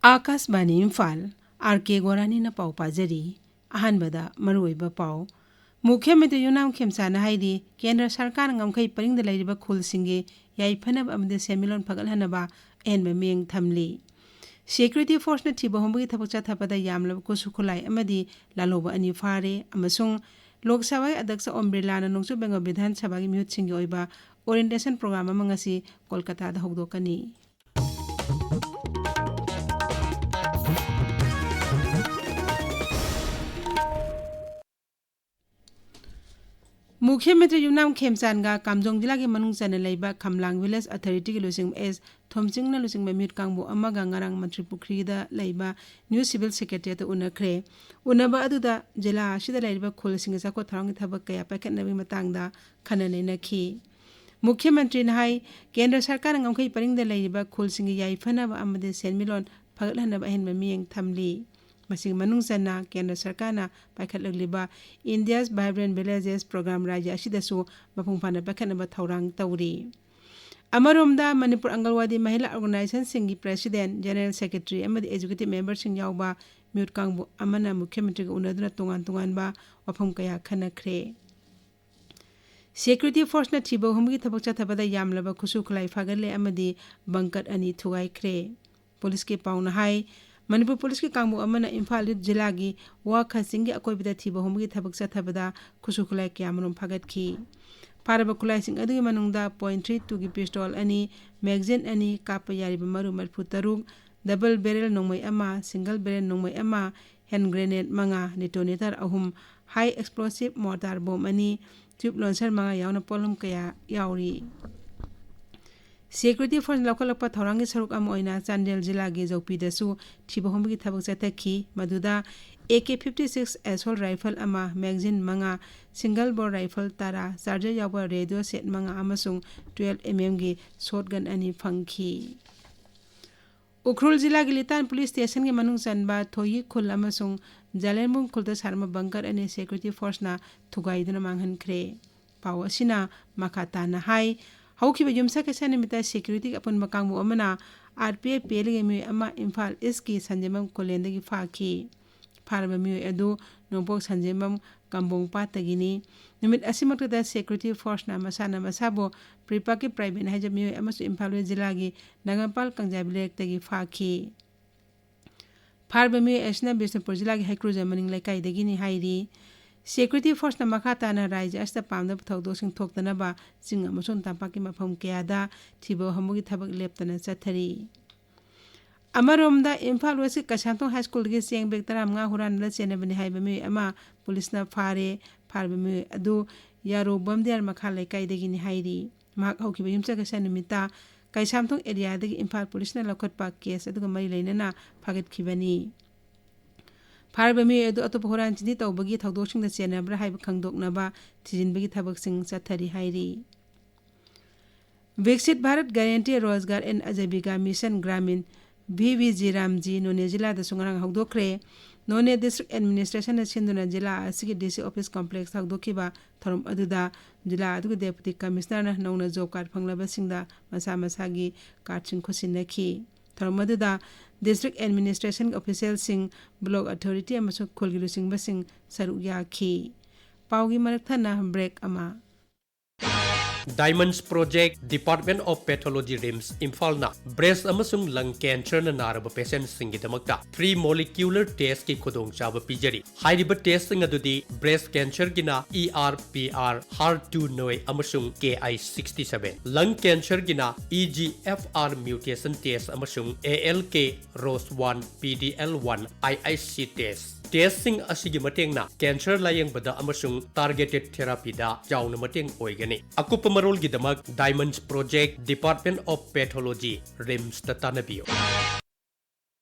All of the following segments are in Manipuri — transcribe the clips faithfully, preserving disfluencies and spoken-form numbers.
ꯑꯥꯀꯥꯁꯕꯥꯅꯤ ꯏꯝꯐꯥꯜ, ꯑꯥꯔ ꯀꯦ ꯒꯣꯔꯥꯅꯤꯅ ꯄꯥꯎ ꯄꯥꯖꯔꯤ꯫ ꯑꯍꯥꯟꯕꯗ ꯃꯔꯨꯑꯣꯏꯕ ꯄꯥꯎ꯫ ꯃꯨꯈ꯭ꯌ ꯃꯟꯇ꯭ꯔꯤ ꯌꯨꯝꯅꯥꯝ ꯈꯦꯝꯆꯥꯟꯅ ꯍꯥꯏꯔꯤ, ꯀꯦꯟꯗ꯭ꯔ ꯁꯔꯀꯥꯔꯅ ꯉꯝꯈꯩ ꯄꯔꯤꯡꯗ ꯂꯩꯔꯤꯕ ꯈꯨꯜꯁꯤꯡꯒꯤ ꯌꯥꯏꯐꯅꯕ ꯑꯃꯗꯤ ꯁꯦꯟꯃꯤꯠꯂꯣꯟ ꯐꯒꯠꯍꯟꯅꯕ ꯑꯍꯦꯟꯕ ꯃꯤꯠꯌꯦꯡ ꯊꯝꯂꯤ꯫ ꯁꯦꯀ꯭ꯌꯨꯔꯤꯇꯤ ꯐꯣꯔꯁꯅ ꯊꯤꯕ ꯍꯨꯝꯕꯒꯤ ꯊꯕꯛ ꯆꯠꯊꯕꯗ ꯌꯥꯝꯂꯕ ꯈꯨꯠꯁꯨ ꯈꯨꯠꯂꯥꯏ ꯑꯃꯗꯤ ꯂꯥꯜꯍꯧꯕ ꯑꯅꯤ ꯐꯥꯔꯦ ꯑꯃꯁꯨꯡ ꯂꯣꯛ ꯁꯚꯥꯒꯤ ꯑꯗ꯭ꯌꯛꯁ ꯑꯣꯝ ꯕꯤꯔꯂꯥꯅ ꯅꯣꯡꯆꯨꯞ ꯕꯦꯡꯒꯣꯜ ꯕꯤꯙꯥꯟ ꯁꯚꯥꯒꯤ ꯃꯤꯍꯨꯠꯁꯤꯡꯒꯤ ꯑꯣꯏꯕ ꯑꯣꯔꯤꯌꯦꯟꯇꯦꯁꯟ ꯄ꯭ꯔꯣꯒ꯭ꯔꯥꯝ ꯑꯃ ꯉꯁꯤ ꯀꯣꯜꯀꯇꯥꯗ ꯍꯧꯗꯣꯛꯀꯅꯤ꯫ ꯃꯨꯈ꯭ꯌ ꯃꯟꯇ꯭ꯔꯤ ꯌꯨꯝꯅꯥꯝ ꯈꯦꯝꯆꯥꯟꯒ ꯀꯥꯝꯖꯣꯡ ꯖꯤꯂꯥꯒꯤ ꯃꯅꯨꯡ ꯆꯟꯅ ꯂꯩꯕ ꯈꯝꯂꯥꯡ ꯚꯤꯂꯦꯖ ꯑꯣꯊꯣꯔꯤꯇꯤꯒꯤ ꯂꯨꯆꯤꯡꯕ ꯑꯦꯁ ꯊꯣꯝꯆꯤꯡꯅ ꯂꯨꯆꯤꯡꯕ ꯃꯤꯍꯨꯠ ꯀꯥꯡꯕꯨ ꯑꯃꯒ ꯉꯔꯥꯡ ꯃꯟꯇ꯭ꯔꯤ ꯄꯨꯈ꯭ꯔꯤꯗ ꯂꯩꯕ ꯅ꯭ꯌꯨ ꯁꯤꯚꯤꯜ ꯁꯦꯀ꯭ꯔꯦꯇꯔꯤꯌꯦꯠꯇ ꯎꯅꯈ꯭ꯔꯦ꯫ ꯎꯅꯕ ꯑꯗꯨꯗ ꯖꯤꯂꯥ ꯑꯁꯤꯗ ꯂꯩꯔꯤꯕ ꯈꯨꯜꯁꯤꯡꯒꯤ ꯆꯥꯎꯈꯠ ꯊꯧꯔꯥꯡꯒꯤ ꯊꯕꯛ ꯀꯌꯥ ꯄꯥꯏꯈꯠꯅꯕꯒꯤ ꯃꯇꯥꯡꯗ ꯈꯟꯅ ꯅꯩꯅꯈꯤ꯫ ꯃꯨꯈ꯭ꯌ ꯃꯟꯇ꯭ꯔꯤꯅ ꯍꯥꯏ, ꯀꯦꯟꯗ꯭ꯔ ꯁꯔꯀꯥꯔꯅ ꯉꯝꯈꯩ ꯄꯔꯤꯡꯗ ꯂꯩꯔꯤꯕ ꯈꯨꯜꯁꯤꯡꯒꯤ ꯌꯥꯏꯐꯅꯕ ꯑꯃꯗꯤ ꯁꯦꯟꯃꯤꯠꯂꯣꯟ ꯐꯒꯠꯍꯟꯅꯕ ꯑꯍꯦꯟꯕ ꯃꯤꯠꯌꯦꯡ ꯊꯝꯂꯤ꯫ ꯃꯁꯤꯒꯤ ꯃꯅꯨꯡ ꯆꯟꯅ ꯀꯦꯟꯗ꯭ꯔ ꯁꯔꯀꯥꯔꯅ ꯄꯥꯏꯈꯠꯂꯛꯂꯤꯕ India's Vibrant Villages Programme ꯔꯥꯖ꯭ꯌ ꯑꯁꯤꯗꯁꯨ ꯃꯄꯨꯡ ꯐꯥꯅ ꯄꯥꯏꯈꯠꯅꯕ ꯊꯧꯔꯥꯡ ꯇꯧꯔꯤ꯫ ꯑꯃꯔꯣꯝꯗ, ꯃꯅꯤꯄꯨꯔ ꯑꯪꯒꯜꯋꯥꯗꯤ ꯃꯍꯤꯂꯥ ꯑꯣꯔꯒꯅꯥꯏꯖꯦꯁꯟꯁꯤꯡꯒꯤ ꯄ꯭ꯔꯦꯁꯤꯗꯦꯟꯠ, ꯖꯦꯅꯔꯦꯜ ꯁꯦꯀ꯭ꯔꯦꯇꯔꯤ ꯑꯃꯗꯤ ꯑꯦꯛꯖꯤꯀ꯭ꯌꯨꯇꯤꯕ ꯃꯦꯝꯕꯔꯁꯤꯡ ꯌꯥꯎꯕ ꯃꯤꯍꯨꯠ ꯀꯥꯡꯕꯨ ꯑꯃꯅ ꯃꯨꯈ꯭ꯌ ꯃꯟꯇ꯭ꯔꯤꯒ ꯎꯅꯗꯨꯅ ꯇꯣꯉꯥꯟ ꯇꯣꯉꯥꯟꯕ ꯋꯥꯐꯝ ꯀꯌꯥ ꯈꯟꯅꯈ꯭ꯔꯦ꯫ ꯁꯦꯀ꯭ꯌꯨꯔꯤꯇꯤ ꯐꯣꯔꯁꯅ ꯊꯤꯕ ꯍꯨꯝꯕꯒꯤ ꯊꯕꯛ ꯆꯠꯊꯕꯗ ꯌꯥꯝꯂꯕ ꯈꯨꯠꯁꯨ ꯈꯨꯠꯂꯥꯏ ꯐꯥꯒꯠꯂꯦ ꯑꯃꯗꯤ ꯕꯪꯀꯔ ꯑꯅꯤ ꯊꯨꯒꯥꯏꯈ꯭ꯔꯦ꯫ ꯄꯨꯂꯤꯁꯀꯤ ꯄꯥꯎꯅ ꯍꯥꯏ, ꯃꯅꯤꯄꯨꯔ ꯄꯨꯂꯤꯁꯀꯤ ꯀꯥꯡꯕꯨ ꯑꯃꯅ ꯏꯝꯐꯥꯜ ꯏꯁ꯭ꯠ ꯖꯤꯂꯥꯒꯤ ꯋꯥ ꯈꯥꯆꯤꯡꯒꯤ ꯑꯀꯣꯏꯕꯗ ꯊꯤꯕ ꯍꯨꯝꯕꯒꯤ ꯊꯕꯛ ꯆꯠꯊꯕꯗ ꯈꯨꯠꯁꯨ ꯈꯨꯠꯂꯥꯏ ꯀꯌꯥꯃꯔꯨꯝ ꯐꯥꯒꯠꯈꯤ꯫ ꯐꯥꯔꯕ ꯈꯨꯠꯂꯥꯏꯁꯤꯡ ꯑꯗꯨꯒꯤ ꯃꯅꯨꯡꯗ ꯄꯣꯏꯟꯠ ꯊ꯭ꯔꯤ ꯇꯨꯒꯤ ꯄꯤꯁꯇꯣꯜ ꯑꯅꯤ, ꯃꯦꯒꯥꯖꯤꯟ ꯑꯅꯤ, ꯀꯥꯞꯄ ꯌꯥꯔꯤꯕ ꯃꯔꯨ ꯃꯔꯤꯐꯨ ꯇꯔꯨꯛ, ꯗꯕꯜ ꯕꯦꯔꯦꯜ ꯅꯣꯡꯃꯩ ꯑꯃ, ꯁꯤꯡꯒꯜ ꯕꯦꯔꯦꯜ ꯅꯣꯡꯃꯩ ꯑꯃ, ꯍꯦꯟ ꯒ꯭ꯔꯦꯅꯦꯗ ꯃꯉꯥ, ꯗꯤꯇꯣꯅꯦꯇꯔ ꯑꯍꯨꯝ, ꯍꯥꯏ ꯑꯦꯛꯁꯄ꯭ꯂꯣꯁꯤꯚ ꯃꯣꯔꯇꯥꯔ ꯕꯣꯝ ꯑꯅꯤ, ꯇ꯭ꯌꯨꯕ ꯂꯣꯟꯁꯔ ꯃꯉꯥ ꯌꯥꯎꯅ ꯄꯣꯠꯂꯨꯝ ꯀꯌꯥ ꯌꯥꯎꯔꯤ꯫ ꯁꯦꯀ꯭ꯌꯨꯔꯤꯇꯤ ꯐꯣꯔꯁꯅ ꯂꯧꯈꯠꯂꯛꯄ ꯊꯧꯔꯥꯡꯒꯤ ꯁꯔꯨꯛ ꯑꯃ ꯑꯣꯏꯅ ꯆꯥꯟꯗꯦꯜ ꯖꯤꯂꯥꯒꯤ ꯖꯧꯄꯤꯗꯁꯨ ꯊꯤꯕ ꯍꯨꯝꯕꯒꯤ ꯊꯕꯛ ꯆꯠꯊꯈꯤ꯫ ꯃꯗꯨꯗ A K fifty six assault rifle ꯑꯃ, ꯃꯦꯒꯥꯖꯤꯟ ꯃꯉꯥ, ꯁꯤꯡꯒꯜ ꯕꯣꯔ ꯔꯥꯏꯐꯜ ꯇꯔꯥ, ꯆꯥꯔꯖꯔ ꯌꯥꯎꯕ ꯔꯦꯗꯤꯑꯣ ꯁꯦꯠ ꯃꯉꯥ ꯑꯃꯁꯨꯡ ꯇꯨꯌꯦꯜꯐ ꯑꯦꯝ ꯑꯦꯝꯒꯤ ꯁꯣꯠꯒꯟ ꯑꯅꯤ ꯐꯪꯈꯤ꯫ ꯎꯈ꯭ꯔꯨꯜ ꯖꯤꯂꯥꯒꯤ ꯂꯤꯇꯥꯟ ꯄꯨꯂꯤꯁ ꯁ꯭ꯇꯦꯁꯟꯒꯤ ꯃꯅꯨꯡ ꯆꯟꯕ ꯊꯣꯌꯤ ꯈꯨꯜ ꯑꯃꯁꯨꯡ ꯖꯥꯂꯦꯟꯕꯨꯡ ꯈꯨꯜꯗ ꯁꯥꯔꯝꯕ ꯕꯪꯀꯔ ꯑꯅꯤ ꯁꯦꯀ꯭ꯌꯨꯔꯤꯇꯤ ꯐꯣꯔꯁꯅ ꯊꯨꯒꯥꯏꯗꯨꯅ ꯃꯥꯡꯍꯟꯈ꯭ꯔꯦ꯫ ꯄꯥꯎ ꯑꯁꯤꯅ ꯃꯈꯥ ꯇꯥꯅ ꯍꯥꯏ, ꯍꯧꯈꯤꯕ ꯌꯨꯝꯁꯀꯩꯁ ꯅꯨꯃꯤꯠꯇ ꯁꯦꯀ꯭ꯌꯨꯔꯤꯇꯤꯒꯤ ꯑꯄꯨꯟꯕ ꯀꯥꯡꯕꯨ ꯑꯃꯅ RPF PLAꯒꯤ ꯃꯤꯑꯣꯏ ꯑꯃ ꯏꯝꯐꯥꯜ ꯏꯁꯀꯤ ꯁꯟꯖꯦꯟꯕꯝ ꯈꯨꯂꯦꯟꯗꯒꯤ ꯐꯥꯈꯤ꯫ ꯐꯥꯔꯕ ꯃꯤꯑꯣꯏ ꯑꯗꯨ ꯅꯣꯡꯄꯣꯛ ꯁꯟꯖꯦꯟꯕꯝ ꯀꯝꯕꯣꯡ ꯄꯥꯠꯇꯒꯤꯅꯤ꯫ ꯅꯨꯃꯤꯠ ꯑꯁꯤꯃꯛꯇꯗ security forceꯅ ꯃꯁꯥꯅ ꯃꯁꯥꯕꯨ ꯄ꯭ꯔꯤꯄꯥꯛꯀꯤ ꯄ꯭ꯔꯥꯏꯕꯦꯠ ꯍꯥꯏꯖꯕ ꯃꯤꯑꯣꯏ ꯑꯃꯁꯨ ꯏꯝꯐꯥꯜ ꯋꯦꯁ ꯖꯤꯂꯥꯒꯤ ꯅꯒꯝꯄꯥꯜ ꯀꯪꯖꯥꯕꯤ ꯂꯩꯔꯛꯇꯒꯤ ꯐꯥꯈꯤ꯫ ꯐꯥꯔꯕ ꯃꯤꯑꯣꯏ ꯑꯁꯤꯅ ꯕꯤꯁꯅꯨꯄꯨꯔ ꯖꯤꯂꯥꯒꯤ ꯍꯩꯀ꯭ꯔꯨꯖ ꯃꯅꯤꯡ ꯂꯩꯀꯥꯏꯗꯒꯤꯅꯤ ꯍꯥꯏꯔꯤ꯫ Security forceꯅ ꯃꯈꯥ ꯇꯥꯅ ꯔꯥꯖ꯭ꯌ ꯑꯁꯤꯗ ꯄꯥꯝꯗꯕ ꯊꯧꯗꯣꯛꯁꯤꯡ ꯊꯣꯛꯇꯅꯕ ꯆꯤꯡ ꯑꯃꯁꯨꯡ ꯇꯝꯄꯥꯛꯀꯤ ꯃꯐꯝ ꯀꯌꯥꯗ ꯊꯤꯕ ꯍꯨꯝꯕꯒꯤ ꯊꯕꯛ ꯂꯦꯞꯇꯅ ꯆꯠꯊꯔꯤ꯫ ꯑꯃꯔꯣꯝꯗ ꯏꯝꯐꯥꯜ ꯋꯦꯁꯀꯤ ꯀꯩꯁꯥꯝꯊꯣꯡ ꯍꯥꯏ ꯁ꯭ꯀꯨꯜꯗꯒꯤ ꯆꯦꯡ bag ꯇꯔꯥꯃꯉꯥ ꯍꯨꯔꯥꯟꯗꯨꯅ ꯆꯦꯟꯅꯕꯅꯤ ꯍꯥꯏꯕ ꯃꯤꯑꯣꯏ ꯑꯃ ꯄꯨꯂꯤꯁꯅ ꯐꯥꯔꯦ꯫ ꯐꯥꯔꯕ ꯃꯤꯑꯣꯏ ꯑꯗꯨ ꯌꯥꯔꯣ ꯕꯝꯗꯤꯌꯥꯔ ꯃꯈꯥ ꯂꯩꯀꯥꯏꯗꯒꯤꯅꯤ ꯍꯥꯏꯔꯤ꯫ ꯃꯍꯥꯛ ꯍꯧꯈꯤꯕ ꯌꯨꯝꯁꯀꯩꯁ ꯅꯨꯃꯤꯠꯇ ꯀꯩꯁꯥꯝꯊꯣꯡ areaꯗꯒꯤ ꯏꯝꯐꯥꯜ ꯄꯨꯂꯤꯁꯅ ꯂꯧꯈꯠꯄ case ꯑꯗꯨꯒ ꯃꯔꯤ ꯂꯩꯅꯅ ꯐꯥꯒꯠꯈꯤꯕꯅꯤ꯫ ꯐꯥꯔꯕ ꯃꯤꯑꯣꯏ ꯑꯗꯨ ꯑꯇꯣꯞꯄ ꯍꯨꯔꯥꯟ ꯆꯤꯟꯊꯤ ꯇꯧꯕꯒꯤ ꯊꯧꯗꯣꯛꯁꯤꯡꯗ ꯆꯦꯟꯅꯕ꯭ꯔꯥ ꯍꯥꯏꯕ ꯈꯪꯗꯣꯛꯅꯕ ꯊꯤꯖꯤꯟꯕꯒꯤ ꯊꯕꯛꯁꯤꯡ ꯆꯠꯊꯔꯤ ꯍꯥꯏꯔꯤ꯫ Viksit Bharat Guarantee Rozgar and Ajeevika Mission Gramin, VVG RAM G, ꯅꯣꯅꯦ ꯖꯤꯂꯥꯗꯁꯨ ꯉꯔꯥꯡ ꯍꯧꯗꯣꯛꯈ꯭ꯔꯦ꯫ ꯅꯣꯅꯦ District Administrationꯅ ꯁꯤꯟꯗꯨꯅ ꯖꯤꯂꯥ ꯑꯁꯤꯒꯤ DC office complexꯇ ꯍꯧꯗꯣꯛꯈꯤꯕ ꯊꯧꯔꯝ ꯑꯗꯨꯗ ꯖꯤꯂꯥ ꯑꯗꯨꯒꯤ Deputy Commissionerꯅ ꯅꯧꯅ job card ꯐꯪꯂꯕꯁꯤꯡꯗ ꯃꯁꯥ ꯃꯁꯥꯒꯤ cardꯁꯤꯡ ꯈꯨꯠꯁꯤꯟꯅꯈꯤ꯫ ꯊꯧꯔꯝ ꯑꯗꯨꯗ District Administration officialꯁꯤꯡ, Block Authority ꯑꯃꯁꯨꯡ ꯈꯨꯜꯒꯤ ꯂꯨꯆꯤꯡꯕꯁꯤꯡ ꯁꯔꯨꯛ ꯌꯥꯈꯤ꯫ ꯄꯥꯎꯒꯤ ꯃꯔꯛ ꯊꯠꯅ break ꯑꯃ꯫ Diamonds Project, Department of Pathology, RIMS, ꯏꯝꯐꯥꯜꯅ breast ꯑꯃꯁꯨꯡ lung cancerꯅ ꯅꯥꯔꯕ patientꯁꯤꯡꯒꯤꯗꯃꯛꯇ three molecular testꯀꯤ ꯈꯨꯗꯣꯡꯆꯥꯕ ꯄꯤꯖꯔꯤ꯫ ꯍꯥꯏꯔꯤꯕ testꯁꯤꯡ ꯑꯗꯨꯗꯤ breast cancerꯒꯤꯅ ER, PR, HER two node ꯑꯃꯁꯨꯡ KI sixty seven, lung cancerꯒꯤꯅ EGFR mutation test ꯑꯃꯁꯨꯡ ALK, ROS one, PDL one, IIC test꯫ Testꯁꯤꯡ ꯑꯁꯤꯒꯤ ꯃꯇꯦꯡꯅ cancer ꯂꯥꯌꯦꯡꯕꯗ ꯑꯃꯁꯨꯡ targeted therapyꯗ ꯆꯥꯎꯅ ꯃꯇꯦꯡ ꯑꯣꯏꯒꯅꯤ꯫ ꯑꯀꯨꯞꯄ ꯃꯔꯣꯜꯒꯤꯗꯃꯛ Diamonds Project, Department of Pathology, RIMSꯇ ꯇꯥꯟꯅꯕꯤꯌꯨ꯫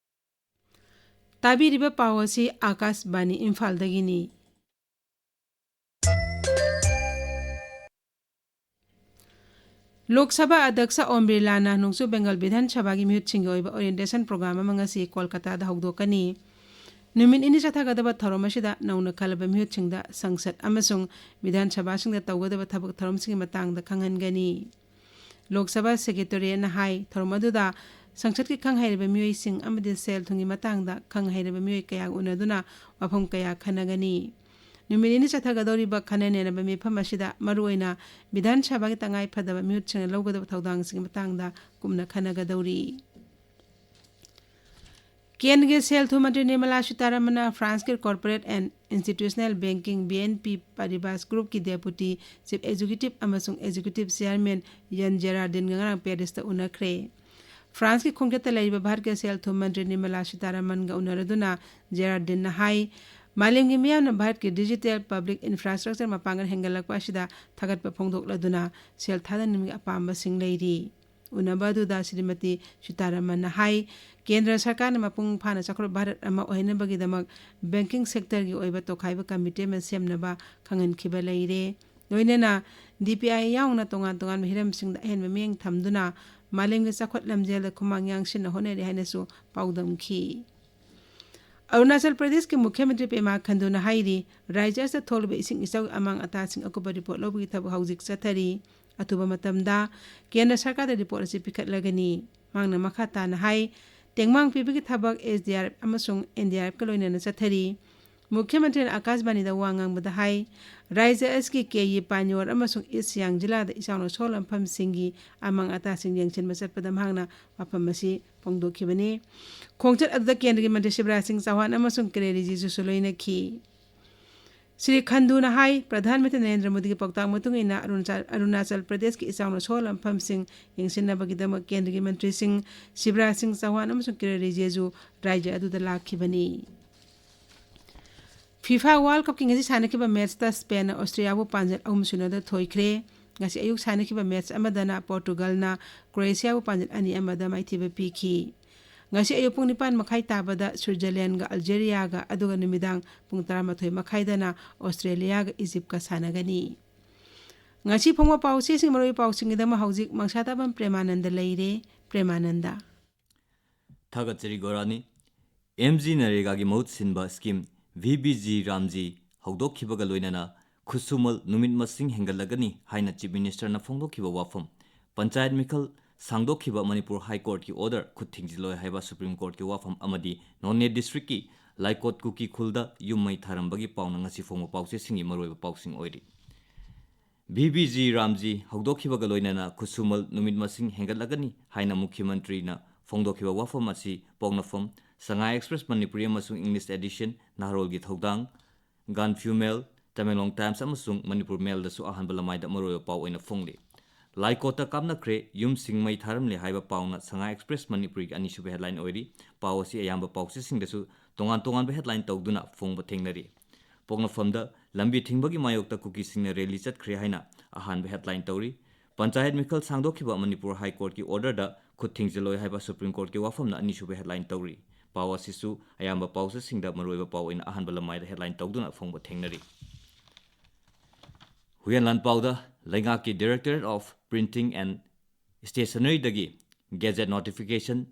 ꯇꯥꯕꯤꯔꯤꯕ ꯄꯥꯎ ꯑꯁꯤ ꯑꯥꯀꯥꯁꯕꯥꯅꯤ ꯏꯝꯐꯥꯜꯗꯒꯤꯅꯤ꯫ ꯂꯣꯛ ꯁꯚꯥ ꯑꯗ꯭ꯌꯛꯁ ꯑꯣꯝ ꯕꯤꯔꯂꯥꯅ ꯅꯣꯡꯆꯨꯞ ꯕꯦꯡꯒꯜ ꯕꯤꯙꯥꯟ ꯁꯚꯥꯒꯤ ꯃꯤꯍꯨꯠꯁꯤꯡꯒꯤ ꯑꯣꯏꯕ orientation program ꯑꯃ ꯉꯁꯤ ꯀꯣꯜꯀꯇꯥꯗ ꯍꯧꯗꯣꯛꯀꯅꯤ꯫ ꯅꯨꯃꯤꯠ ꯅꯤꯅꯤ ꯆꯠꯊꯒꯗꯕ ꯊꯧꯔꯝ ꯑꯁꯤꯗ ꯅꯧꯅ ꯈꯜꯂꯕ ꯃꯤꯍꯨꯠꯁꯤꯡꯗ ꯁꯪꯁꯗ ꯑꯃꯁꯨꯡ ꯕꯤꯙꯥꯟ ꯁꯚꯥꯁꯤꯡꯗ ꯇꯧꯒꯗꯕ ꯊꯕꯛ ꯊꯧꯔꯝꯁꯤꯡꯒꯤ ꯃꯇꯥꯡꯗ ꯈꯪꯍꯟꯒꯅꯤ꯫ ꯂꯣꯛ ꯁꯚꯥ Secretariatꯅ ꯍꯥꯏ, ꯊꯧꯔꯝ ꯑꯗꯨꯗ ꯁꯪꯁꯠꯀꯤ ꯈꯪ ꯍꯩꯔꯕ ꯃꯤꯑꯣꯏꯁꯤꯡ ꯑꯃꯗꯤ ꯁꯦꯜ ꯊꯨꯝꯒꯤ ꯃꯇꯥꯡꯗ ꯈꯪ ꯍꯩꯔꯕ ꯃꯤꯑꯣꯏ ꯀꯌꯥꯒ ꯎꯅꯗꯨꯅ ꯋꯥꯐꯝ ꯀꯌꯥ ꯈꯟꯅꯒꯅꯤ꯫ ꯅꯨꯃꯤꯠ ꯅꯤꯅꯤ ꯆꯠꯊꯒꯗꯧꯔꯤꯕ ꯈꯟꯅ ꯅꯩꯅꯕ ꯃꯤꯐꯝ ꯑꯁꯤꯗ ꯃꯔꯨꯑꯣꯏꯅ ꯕꯤꯙꯥꯟ ꯁꯚꯥꯒꯤ ꯇꯉꯥꯏ ꯐꯗꯕ ꯃꯤꯍꯨꯠꯁꯤꯡꯅ ꯂꯧꯒꯗꯕ ꯊꯧꯗꯥꯡꯁꯤꯡꯒꯤ ꯃꯇꯥꯡꯗ ꯀꯨꯞꯅ ꯈꯟꯅꯒꯗꯧꯔꯤ꯫ ꯀꯦꯟꯗ꯭ꯔꯒꯤ ꯁꯦꯜ ꯊꯨꯝ ꯃꯟꯇ꯭ꯔꯤ ꯅꯤꯔꯃꯂꯥ ꯁꯤꯇꯥꯔꯥꯃꯟꯅ ꯐ꯭ꯔꯥꯟꯁꯀꯤ Corporate and Institutional Banking, B N P Paribas Groupꯀꯤ Deputy Chief Executive ꯑꯃꯁꯨꯡ Executive Chairman ꯌꯟ ꯖꯦꯔꯥꯔꯗꯤꯟꯒ ꯉꯔꯥꯡ ꯄꯦꯔꯤꯁꯇ ꯎꯅꯈ꯭ꯔꯦ꯫ ꯐ꯭ꯔꯥꯟꯁꯀꯤ ꯈꯣꯡꯆꯠꯇ ꯂꯩꯔꯤꯕ ꯚꯥꯔꯠꯀꯤ ꯁꯦꯜ ꯊꯨꯝ ꯃꯟꯇ꯭ꯔꯤ ꯅꯤꯔꯃꯂꯥ ꯁꯤꯇꯥꯔꯥꯃꯟꯒ ꯎꯅꯔꯗꯨꯅ ꯖꯦꯔꯥꯔꯗꯤꯟꯅ ꯍꯥꯏ, ꯃꯥꯂꯦꯝꯒꯤ ꯃꯤꯌꯥꯝꯅ ꯚꯥꯔꯠꯀꯤ digital public infrastructure ꯃꯄꯥꯡꯒꯜ ꯍꯦꯟꯒꯠꯂꯛꯄ ꯑꯁꯤꯗ ꯊꯥꯒꯠꯄ ꯐꯣꯡꯗꯣꯛꯂꯗꯨꯅ ꯁꯦꯜ ꯊꯥꯗꯅꯕꯒꯤ ꯑꯄꯥꯝꯕꯁꯤꯡ ꯂꯩꯔꯤ꯫ ꯎꯅꯕ ꯑꯗꯨꯗ ꯁ꯭ꯔꯤꯃꯇꯤ ꯁꯤꯇꯥꯔꯥꯃꯟꯅ ꯍꯥꯏ, ꯀꯦꯟꯗ꯭ꯔ ꯁꯔꯀꯥꯔꯅ ꯃꯄꯨꯡ ꯐꯥꯅ ꯆꯥꯎꯈꯠꯄ ꯚꯥꯔꯠ ꯑꯃ ꯑꯣꯏꯍꯟꯅꯕꯒꯤꯗꯃꯛ banking sectorꯒꯤ ꯑꯣꯏꯕ ꯇꯣꯈꯥꯏꯕ committee ꯑꯃ ꯁꯦꯝꯅꯕ ꯈꯪꯍꯟꯈꯤꯕ ꯂꯩꯔꯦ꯫ ꯂꯣꯏꯅꯅ D P I ꯌꯥꯎꯅ ꯇꯣꯉꯥꯟ ꯇꯣꯉꯥꯟꯕ ꯍꯤꯔꯝꯁꯤꯡꯗ ꯑꯍꯦꯟꯕ ꯃꯤꯠꯌꯦꯡ ꯊꯝꯗꯨꯅ ꯃꯥꯂꯦꯝꯒꯤ ꯆꯥꯎꯈꯠ ꯂꯝꯖꯦꯜꯗ ꯈꯨꯃꯥꯡ ꯌꯥꯡꯁꯤꯟꯅ ꯍꯣꯠꯅꯔꯤ ꯍꯥꯏꯅꯁꯨ ꯄꯥꯎꯗꯝꯈꯤ꯫ ꯑꯔꯨꯅꯥꯆꯜ ꯄ꯭ꯔꯗꯦꯁꯀꯤ ꯃꯨꯈ꯭ꯌ ꯃꯟꯇ꯭ꯔꯤ ꯄꯦꯃꯥ ꯈꯟꯗꯨꯅ ꯍꯥꯏꯔꯤ, ꯔꯥꯖ꯭ꯌ ꯑꯁꯤꯗ ꯊꯣꯛꯂꯤꯕ ꯏꯁꯤꯡ ꯏꯆꯥꯎꯒꯤ ꯑꯃꯥꯡ ꯑꯇꯥꯁꯤꯡ ꯑꯀꯨꯞꯄ report ꯂꯧꯕꯒꯤ ꯊꯕꯛ ꯍꯧꯖꯤꯛ ꯆꯠꯊꯔꯤ꯫ ꯑꯊꯨꯕ ꯃꯇꯝꯗ ꯀꯦꯟꯗ꯭ꯔ ꯁꯔꯀꯥꯔꯗ report ꯑꯁꯤ ꯄꯤꯈꯠꯂꯒꯅꯤ꯫ ꯃꯍꯥꯛꯅ ꯃꯈꯥ ꯇꯥꯅ ꯍꯥꯏ, ꯇꯦꯡꯃꯥꯡ ꯄꯤꯕꯒꯤ ꯊꯕꯛ S D R F ꯑꯃꯁꯨꯡ N D R Fꯀ ꯂꯣꯏꯅꯅ ꯆꯠꯊꯔꯤ꯫ ꯃꯨꯈ꯭ꯌ ꯃꯟꯇ꯭ꯔꯤꯅ ꯑꯀꯥꯁꯕꯥꯅꯤꯗ ꯋꯥ ꯉꯥꯡꯕꯗ ꯍꯥꯏ, ꯔꯥꯖ꯭ꯌ ꯑꯁꯤꯒꯤ ꯀꯦꯌꯤ ꯄꯥꯟꯌꯣꯔ ꯑꯃꯁꯨꯡ ꯏꯁ ꯁꯤꯌꯥꯡ ꯖꯤꯂꯥꯗ ꯏꯆꯥꯎꯅ ꯁꯣꯛꯍꯜꯂꯕ ꯃꯐꯝꯁꯤꯡꯒꯤ ꯑꯃꯥꯡ ꯑꯇꯥꯁꯤꯡ ꯌꯦꯡꯁꯤꯟꯕ ꯆꯠꯄꯗ ꯃꯍꯥꯛꯅ ꯋꯥꯐꯝ ꯑꯁꯤ ꯐꯣꯡꯗꯣꯛꯈꯤꯕꯅꯤ꯫ ꯈꯣꯡꯆꯠ ꯑꯗꯨꯗ ꯀꯦꯟꯗ꯭ꯔꯒꯤ ꯃꯟꯇ꯭ꯔꯤ ꯁꯤꯕꯔꯥꯖ ꯁꯤꯡ ꯆꯧꯍꯥꯟ ꯑꯃꯁꯨꯡ ꯀꯤꯔꯦꯟ ꯔꯤꯖꯤꯖꯨꯁꯨ ꯂꯣꯏꯅꯈꯤ꯫ ꯁ꯭ꯔꯤ ꯈꯟꯗꯨꯅ ꯍꯥꯏ, ꯄ꯭ꯔꯙꯥꯟ ꯃꯟꯇ꯭ꯔꯤ ꯅꯔꯦꯟꯗ꯭ꯔ ꯃꯣꯗꯤꯒꯤ ꯄꯥꯎꯇꯥꯛ ꯃꯇꯨꯡ ꯏꯟꯅ ꯑꯔꯨꯅꯥꯆꯜ, ꯑꯔꯨꯅꯥꯆꯜ ꯄ꯭ꯔꯗꯦꯁꯀꯤ ꯏꯆꯥꯎꯅ ꯁꯣꯛꯍꯜꯂꯕ ꯃꯐꯝꯁꯤꯡ ꯌꯦꯡꯁꯤꯟꯅꯕꯒꯤꯗꯃꯛ ꯀꯦꯟꯗ꯭ꯔꯒꯤ ꯃꯟꯇ꯭ꯔꯤꯁꯤꯡ ꯁꯤꯕꯔꯥꯖ ꯁꯤꯡ ꯆꯧꯍꯥꯟ ꯑꯃꯁꯨꯡ ꯀꯤꯔꯦꯟ ꯔꯤꯖꯤꯖꯨ ꯔꯥꯖ꯭ꯌ ꯑꯗꯨꯗ ꯂꯥꯛꯈꯤꯕꯅꯤ꯫ FIFA World Cupꯀꯤ ꯉꯁꯤ ꯁꯥꯟꯅꯈꯤꯕ matchꯇ ꯁ꯭ꯄꯦꯟꯅ ꯑꯣꯁꯇ꯭ꯔꯤꯌꯥꯕꯨ ꯄꯥꯟꯖꯜ ꯑꯍꯨꯝ ꯁꯨꯞꯅꯗ ꯊꯣꯏꯈ꯭ꯔꯦ꯫ ꯉꯁꯤ ꯑꯌꯨꯛ ꯁꯥꯟꯅꯈꯤꯕ match ꯑꯃꯗꯅ ꯄꯣꯔꯇꯨꯒꯜꯅ ꯀ꯭ꯔꯣꯑꯦꯁꯤꯌꯥꯕꯨ ꯄꯥꯟꯖꯜ ꯑꯅꯤ ꯑꯃꯗ ꯃꯥꯏꯊꯤꯕ ꯄꯤꯈꯤ꯫ ꯉꯁꯤ ꯑꯌꯨꯛ ꯄꯨꯡ ꯅꯤꯄꯥꯟ ꯃꯈꯥꯏ ꯇꯥꯕꯗ ꯁ꯭ꯋꯤꯠꯖꯔꯂꯦꯟꯒ ꯑꯜꯖꯦꯔꯤꯌꯥꯒ, ꯑꯗꯨꯒ ꯅꯨꯃꯤꯗꯥꯡ ꯄꯨꯡ ꯇꯔꯥꯃꯥꯊꯣꯏ ꯃꯈꯥꯏꯗꯅ ꯑꯣꯁꯇ꯭ꯔꯦꯂꯤꯌꯥꯒ ꯏꯖꯤꯞꯀ ꯁꯥꯟꯅꯒꯅꯤ꯫ ꯉꯁꯤ ꯐꯣꯡꯕ ꯄꯥꯎꯆꯦꯁꯤꯡ, ꯃꯔꯨꯑꯣꯏꯕ ꯄꯥꯎꯁꯤꯡꯒꯤꯗꯃꯛ ꯍꯧꯖꯤꯛ ꯃꯪꯁꯥꯇꯥꯕꯝ ꯄ꯭ꯔꯦꯃꯥꯅꯟꯗ ꯂꯩꯔꯦ꯫ ꯄ꯭ꯔꯦꯃꯥꯅꯟꯗ꯫ ꯊꯥꯒꯠꯆꯔꯤ ꯒꯣꯔꯥꯅꯤ꯫ M G ꯅꯔꯦꯒꯥꯒꯤ ꯃꯍꯨꯠ ꯁꯤꯟꯕ scheme V B G ꯔꯥꯝꯖꯤ ꯍꯧꯗꯣꯛꯈꯤꯕꯒ ꯂꯣꯏꯅꯅ ꯈꯨꯠꯁꯨꯃꯜ ꯅꯨꯃꯤꯠ ꯃꯁꯤꯡ ꯍꯦꯟꯒꯠꯂꯒꯅꯤ ꯍꯥꯏꯅ Chief Ministerꯅ ꯐꯣꯡꯗꯣꯛꯈꯤꯕ ꯋꯥꯐꯝ ꯄꯟꯆꯥꯌꯠ ꯃꯤꯈꯜ ꯁꯥꯡꯗꯣꯛꯈꯤꯕ ꯃꯅꯤꯄꯨꯔ ꯍꯥꯏ ꯀꯣꯔꯠꯀꯤ ꯑꯣꯔꯗꯔ ꯈꯨꯠ ꯊꯤꯡꯖꯤꯜꯂꯣꯏ ꯍꯥꯏꯕ ꯁꯨꯄ꯭ꯔꯤꯝ ꯀꯣꯔꯠꯀꯤ ꯋꯥꯐꯝ ꯑꯃꯗꯤ ꯅꯣꯅꯦ ꯗꯤꯁꯇ꯭ꯔꯤꯛꯀꯤ ꯂꯥꯏꯀꯣꯠ ꯀꯨꯀꯤ ꯈꯨꯜꯗ ꯌꯨꯝ ꯃꯩ ꯊꯥꯔꯝꯕꯒꯤ ꯄꯥꯎꯅ ꯉꯁꯤ ꯐꯣꯡꯕ ꯄꯥꯎꯆꯦꯁꯤꯡꯒꯤ ꯃꯔꯨꯑꯣꯏꯕ ꯄꯥꯎꯁꯤꯡ ꯑꯣꯏꯔꯤ꯫ ꯚꯤ ꯕꯤ ꯖꯤ ꯔꯥꯝꯖꯤ ꯍꯧꯗꯣꯛꯈꯤꯕꯒ ꯂꯣꯏꯅꯅ ꯈꯨꯠꯁꯨꯃꯜ ꯅꯨꯃꯤꯠ ꯃꯁꯤꯡ ꯍꯦꯟꯒꯠꯂꯒꯅꯤ ꯍꯥꯏꯅ ꯃꯨꯈ꯭ꯌ ꯃꯟꯇ꯭ꯔꯤꯅ ꯐꯣꯡꯗꯣꯛꯈꯤꯕ ꯋꯥꯐꯝ ꯑꯁꯤ ꯄꯣꯛꯅꯐꯝ, ꯁꯉꯥꯏ ꯑꯦꯛꯁꯄ꯭ꯔꯦꯁ ꯃꯅꯤꯄꯨꯔꯤ ꯑꯃꯁꯨꯡ ꯏꯪꯂꯤꯁ ꯑꯦꯗꯤꯁꯟ, ꯅꯍꯥꯔꯣꯜꯒꯤ ꯊꯧꯗꯥꯡ, ꯒꯥꯟꯐ꯭ꯌꯨ ꯃꯦꯜ, ꯇꯃꯦꯡꯂꯣꯡ ꯇꯥꯏꯝꯁ ꯑꯃꯁꯨꯡ ꯃꯅꯤꯄꯨꯔ ꯃꯦꯜꯗꯁꯨ ꯑꯍꯥꯟꯕ ꯂꯃꯥꯏꯗ ꯃꯔꯨꯑꯣꯏꯕ ꯄꯥꯎ ꯑꯣꯏꯅ ꯐꯣꯡꯂꯤ꯫ ꯂꯥꯏꯀꯣꯠꯇ ꯀꯥꯞꯅꯈ꯭ꯔꯦ, ꯌꯨꯝꯁꯤꯡ ꯃꯩ ꯊꯥꯔꯝꯂꯦ ꯍꯥꯏꯕ ꯄꯥꯎꯅ ꯁꯉꯥꯏ ꯑꯦꯛꯁꯄ꯭ꯔꯦꯁ ꯃꯅꯤꯄꯨꯔꯤꯒꯤ ꯑꯅꯤꯁꯨꯕ ꯍꯦꯗꯂꯥꯏꯟ ꯑꯣꯏꯔꯤ꯫ ꯄꯥꯎ ꯑꯁꯤ ꯑꯌꯥꯝꯕ ꯄꯥꯎꯆꯦꯁꯤꯡꯗꯁꯨ ꯇꯣꯉꯥꯟ ꯇꯣꯉꯥꯟꯕ ꯍꯦꯗꯂꯥꯏꯟ ꯇꯧꯗꯨꯅ ꯐꯣꯡꯕ ꯊꯦꯡꯅꯔꯤ꯫ ꯄꯣꯛꯅꯐꯝꯗ ꯂꯝꯕꯤ ꯊꯤꯡꯕꯒꯤ ꯃꯥꯌꯣꯛꯇ ꯀꯨꯀꯤꯁꯤꯡꯅ ꯔꯦꯂꯤ ꯆꯠꯈ꯭ꯔꯦ ꯍꯥꯏꯅ ꯑꯍꯥꯟꯕ ꯍꯦꯗꯂꯥꯏꯟ ꯇꯧꯔꯤ꯫ ꯄꯟꯆꯥꯌꯠ ꯃꯤꯈꯜ ꯁꯥꯡꯗꯣꯛꯈꯤꯕ ꯃꯅꯤꯄꯨꯔ ꯍꯥꯏ ꯀꯣꯔꯠꯀꯤ ꯑꯣꯔꯗꯔꯗ ꯈꯨꯠ ꯊꯤꯡꯖꯤꯜꯂꯣꯏ ꯍꯥꯏꯕ ꯁꯨꯄ꯭ꯔꯤꯝ ꯀꯣꯔꯠꯀꯤ ꯋꯥꯐꯝꯅ ꯑꯅꯤꯁꯨꯕ ꯍꯦꯗꯂꯥꯏꯟ ꯇꯧꯔꯤ꯫ ꯄꯥꯎ ꯑꯁꯤꯁꯨ ꯑꯌꯥꯝꯕ ꯄꯥꯎꯆꯦꯁꯤꯡꯗ ꯃꯔꯨꯑꯣꯏꯕ ꯄꯥꯎ ꯑꯣꯏꯅ ꯑꯍꯥꯟꯕ ꯂꯃꯥꯏꯗ ꯍꯦꯗꯂꯥꯏꯟ ꯇꯧꯗꯨꯅ ꯐꯣꯡꯕ ꯊꯦꯡꯅꯔꯤ꯫ ꯍꯨꯏꯌꯦꯟ ꯂꯥꯟꯄꯥꯎꯗ ꯂꯩꯉꯥꯛꯀꯤ Directorate of Printing and Stationeryꯗꯒꯤ ꯒꯦꯖꯦꯠ ꯅꯣꯇꯤꯐꯤꯀꯦꯁꯟ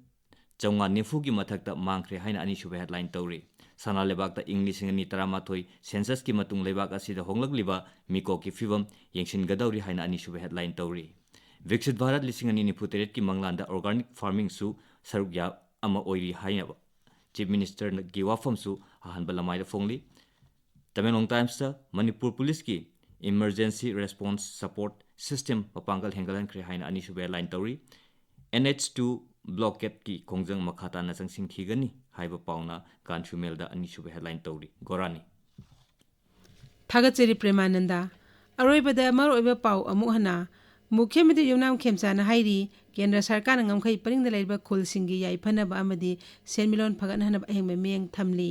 ꯆꯥꯝꯃꯉꯥ ꯅꯤꯐꯨꯒꯤ ꯃꯊꯛꯇ ꯃꯥꯡꯈ꯭ꯔꯦ ꯍꯥꯏꯅ ꯑꯅꯤꯁꯨꯕ ꯍꯦꯗꯂꯥꯏꯟ ꯇꯧꯔꯤ꯫ ꯁꯅꯥ ꯂꯩꯕꯥꯛꯇ ꯏꯪ ꯂꯤꯁꯤꯡ ꯑꯅꯤ ꯇꯔꯥꯃꯥꯊꯣꯏ ꯁꯦꯟꯁꯁꯀꯤ ꯃꯇꯨꯡ ꯂꯩꯕꯥꯛ ꯑꯁꯤꯗ ꯍꯣꯡꯂꯛꯂꯤꯕ ꯃꯤꯀꯣꯛꯀꯤ ꯐꯤꯕꯝ ꯌꯦꯡꯁꯤꯟꯒꯗꯧꯔꯤ ꯍꯥꯏꯅ ꯑꯅꯤꯁꯨꯕ ꯍꯦꯗꯂꯥꯏꯟ ꯇꯧꯔꯤ꯫ ꯕꯤꯛꯁꯤꯠ ꯚꯥꯔꯠ ꯂꯤꯁꯤꯡ ꯑꯅꯤ ꯅꯤꯐꯨ ꯇꯔꯦꯠꯀꯤ ꯃꯪꯂꯥꯟꯗ ꯑꯣꯔꯒꯥꯅꯤꯛ ꯐꯥꯔꯃꯤꯡꯁꯨ ꯁꯔꯨꯛ ꯌꯥ-, ꯑꯃ ꯑꯣꯏꯔꯤ ꯍꯥꯏꯅꯕ ꯆꯤꯐ ꯃꯤꯅꯤꯁꯇꯔꯒꯤ ꯋꯥꯐꯝꯁꯨ ꯑꯍꯥꯟꯕ ꯂꯃꯥꯏꯗ ꯐꯣꯡꯂꯤ꯫ ꯇꯃꯦꯡꯂꯣꯡ ꯇꯥꯏꯝꯁꯇ ꯃꯅꯤꯄꯨꯔ ꯄꯨꯂꯤꯁꯀꯤ Emergency Response Support System ꯃꯄꯥꯡꯒꯜ ꯍꯦꯟꯒꯠꯍꯟꯈ꯭ꯔꯦ ꯍꯥꯏꯅ ꯑꯅꯤꯁꯨꯕ ꯍꯦꯗꯂꯥꯏꯟ ꯇꯧꯔꯤ꯫ ꯑꯦꯟ ꯑꯩꯆ ꯇꯨ ꯕ꯭ꯂꯣꯀꯦꯠꯀꯤ ꯈꯣꯡꯖꯪ ꯃꯈꯥ ꯇꯥꯅ ꯆꯪꯁꯤꯟꯈꯤꯒꯅꯤ ꯍꯥꯏꯕ ꯄꯥꯎꯅ ꯒꯥꯟꯐ꯭ꯌꯨ ꯃꯦꯜꯗ ꯑꯅꯤꯁꯨꯕ ꯍꯦꯗꯂꯥꯏꯟ ꯇꯧꯔꯤ꯫ ꯒꯣꯔꯥꯅꯤ꯫ ꯊꯥꯒꯠꯆꯔꯤ ꯄ꯭ꯔꯦꯃꯥꯅꯟꯗ꯫ ꯑꯔꯣꯏꯕꯗ ꯃꯔꯨꯑꯣꯏꯕ ꯄꯥꯎ ꯑꯃꯨꯛ ꯍꯟꯅ꯫ ꯃꯨꯈ꯭ꯌ ꯃꯟꯇ꯭ꯔꯤ ꯌꯨꯝꯅꯥꯝ ꯈꯦꯝꯆꯥꯅ ꯍꯥꯏꯔꯤ, ꯀꯦꯟꯗ꯭ꯔ ꯁꯔꯀꯥꯔꯅ ꯉꯝꯈꯩ ꯄꯔꯤꯡꯗ ꯂꯩꯔꯤꯕ ꯈꯨꯜꯁꯤꯡꯒꯤ ꯌꯥꯏꯐꯅꯕ ꯑꯃꯗꯤ ꯁꯦꯟꯃꯤꯠꯂꯣꯟ ꯐꯒꯠꯍꯟꯅꯕ ꯑꯍꯦꯟꯕ ꯃꯤꯠꯌꯦꯡ ꯊꯝꯂꯤ꯫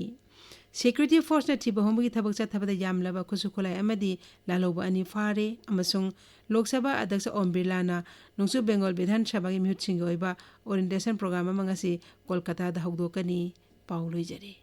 ꯁꯦꯀ꯭ꯌꯨꯔꯤꯇꯤ ꯐꯣꯔꯁꯅ ꯊꯤꯕ ꯍꯨꯝꯕꯒꯤ ꯊꯕꯛ ꯆꯠꯊꯕꯗ ꯌꯥꯝꯂꯕ ꯈꯨꯠꯁꯨ ꯈꯨꯠꯂꯥꯏ ꯑꯃꯗꯤ ꯂꯥꯜꯍꯧꯕ ꯑꯅꯤ ꯐꯥꯔꯦ ꯑꯃꯁꯨꯡ ꯂꯣꯛ ꯁꯚꯥ ꯑꯗ꯭ꯌꯛꯁ ꯑꯣꯝ ꯕꯤꯔꯂꯥꯅ ꯅꯣꯡꯆꯨꯞ ꯕꯦꯡꯒꯣꯜ ꯕꯤꯙꯥꯟ ꯁꯚꯥꯒꯤ ꯃꯤꯍꯨꯠꯁꯤꯡꯒꯤ ꯑꯣꯏꯕ ꯑꯣꯔꯤꯌꯦꯟꯇꯦꯁꯟ ꯄ꯭ꯔꯣꯒ꯭ꯔꯥꯝ ꯑꯃ ꯉꯁꯤ ꯀꯣꯜꯀꯇꯥꯗ ꯍꯧꯗꯣꯛꯀꯅꯤ꯫ ꯄꯥꯎ ꯂꯣꯏꯖꯔꯦ꯫